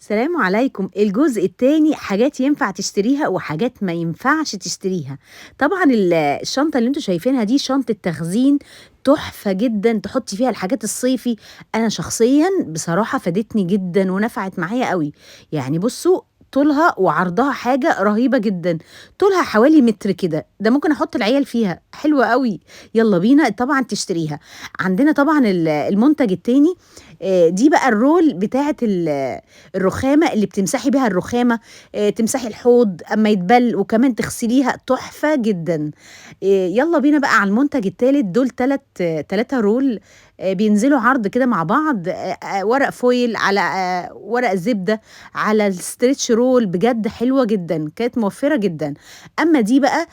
سلام عليكم. الجزء التاني حاجات ينفع تشتريها وحاجات ما ينفعش تشتريها. طبعًا الشنطة اللي أنتم شايفينها دي شنطة تخزين تحفة جدًا، تحطي فيها الحاجات الصيفي. أنا شخصيًا بصراحة فادتني جدًا ونفعت معايا أوي. يعني بُصّوا طولها وعرضها حاجة رهيبة جدًا، طولها حوالي متر كده، ده ممكن أحط العيال فيها، حلوة أوي. يالّا بينا طبعًا تشتريها. عندنا طبعًا المنتج التاني، دي بقى ال roll بتاعة الرخامة اللي بتمسحي بيها الرخامة، تمسحي الحوض أمّا يتبل وكمان تغسليها، تحفة جدًا. يالّا بينا بقى على المنتج التالت، دول 3 roll، بينزلوا عرض كده مع بعض، ورق foil على ورق زبدة على ال stretch roll، بجد حلوة جدًا، كانت موفرة جدًا. أمّا دي بقى،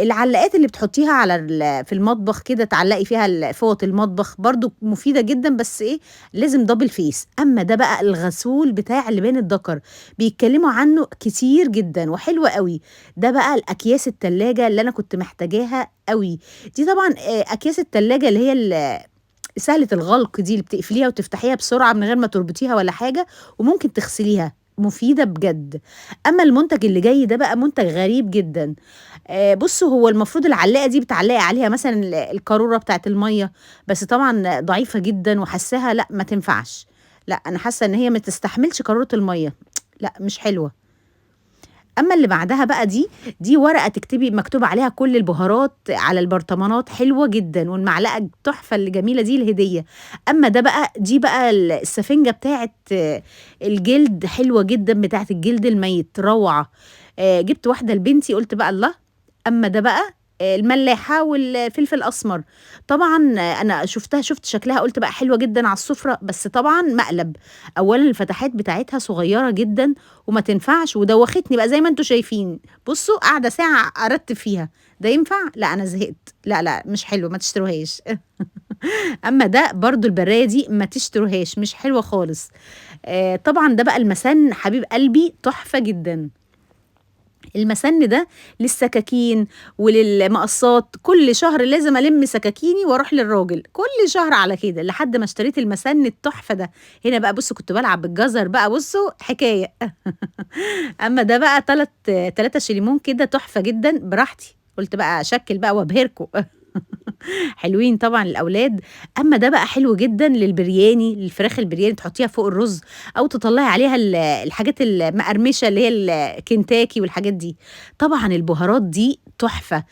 العلاقات اللي بتحطيها على في المطبخ كده، تعلقي فيها فوط المطبخ، برضه مفيدة جدًا، بس إيه، لازم double face. أمّا ده بقى الغسول بتاع لبان الدكر، بيتكلموا عنه كتير جدًا وحلو أوي. ده بقى الأكياس التلاجة اللي أنا كنت محتاجاها أوي. دي طبعًا، أكياس التلاجة اللي هي سهلة الغلق دي، اللي بتقفليها وتفتحيها بسرعة من غير ما تربطيها ولا حاجة، وممكن تغسليها، مفيدة بجد. أمّا المنتج اللي جاي ده بقى منتج غريب جدًا. بُصّوا هو المفروض العلاقة دي بتعلقي عليها مثلًا القارورة بتاعة المَيّة، بس طبعًا ضعيفة جدًا وحاساها لأ ما تنفعش، لأ أنا حاسة إن هي ما تستحملش قارورة المَيّة، لأ مش حلوة. أمّا اللي بعدها بقى دي ورقة تكتبي مكتوب عليها كل البهارات على البرطمانات، حلوة جدًا، والمعلقة التحفة الجميلة دي الهدية. أمّا ده بقى، دي بقى السفنجة بتاعة الجلد، حلوة جدًا، بتاعة الجلد الميت، روعة. جبت واحدة لبنتي قُلت بقى الله. أمّا ده بقى، الملاحة والفلفل الأسمر، طبعًا أنا شُفت شكلها قُلت بقى حلوة جدًا على السفرة، بس طبعًا مقلب. أولًا الفتحات بتاعتها صغيرة جدًا وما تنفعش، ودوختني بقى زي ما أنتم شايفين. بُصّوا قاعدة ساعة أرتب فيها، ده ينفع؟ لأ أنا زهقت، لا، لا مش حلو، ما تشتروهاش. أمّا ده برضه البراية دي ما تشتروهاش، مش حلوة خالص. طبعًا ده بقى المسن حبيب قلبي، تحفة جدًا. المسن ده للسكاكين وللمقصات، كل شهر لازم ألم سكاكيني وأروح للراجل، كل شهر على كده لحد ما اشتريت المسن التحفة ده. هنا بقى بُصّوا كنت بالعب بالجزر بقى، بُصّوا حكاية. أما ده بقى 3 شيليمون كده تحفة جدًا، براحتي، قُلت بقى أشكِّل بقى وأبهركم. حلوين طبعًا الأولاد. أما ده بقى حلو جدًا للبرياني، للفراخ البرياني تحطيها فوق الرز أو تطلّعي عليها الحاجات المقرمشة اللي هي الكنتاكي والحاجات دي. طبعًا البهارات دي تحفة،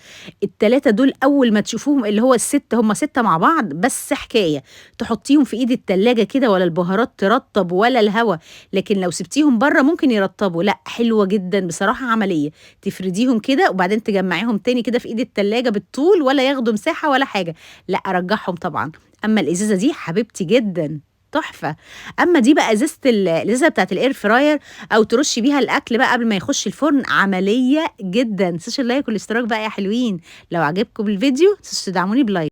ال3 دول أول ما تشوفوهم اللي هو الست، هم 6 مع بعض بس حكاية، تحطيهم في إيد التلاجة كده ولا البهارات ترطب ولا الهوا، لكن لو سبتيهم برّه ممكن يرطبوا. لأ حلوة جدًا بصراحة، عملية، تفرديهم كده وبعدين تجمعيهم تاني كده في إيد التلاجة بالطول، ولا ياخدوا مساحة ولا حاجة. لأ أرجعهم طبعًا. أما الإزازة دي حبيبتي جدًا تحفة. أما دي بقى إزازة الإزازة بتاعة الair fryer، أو ترشي بيها الأكل بقى قبل ما يخش الفرن، عملية جدًا. ما تنسوش ال like والاشتراك بقى يا حلوين. لو عجبكم الفيديو ما تنسوش تدعموني ب like.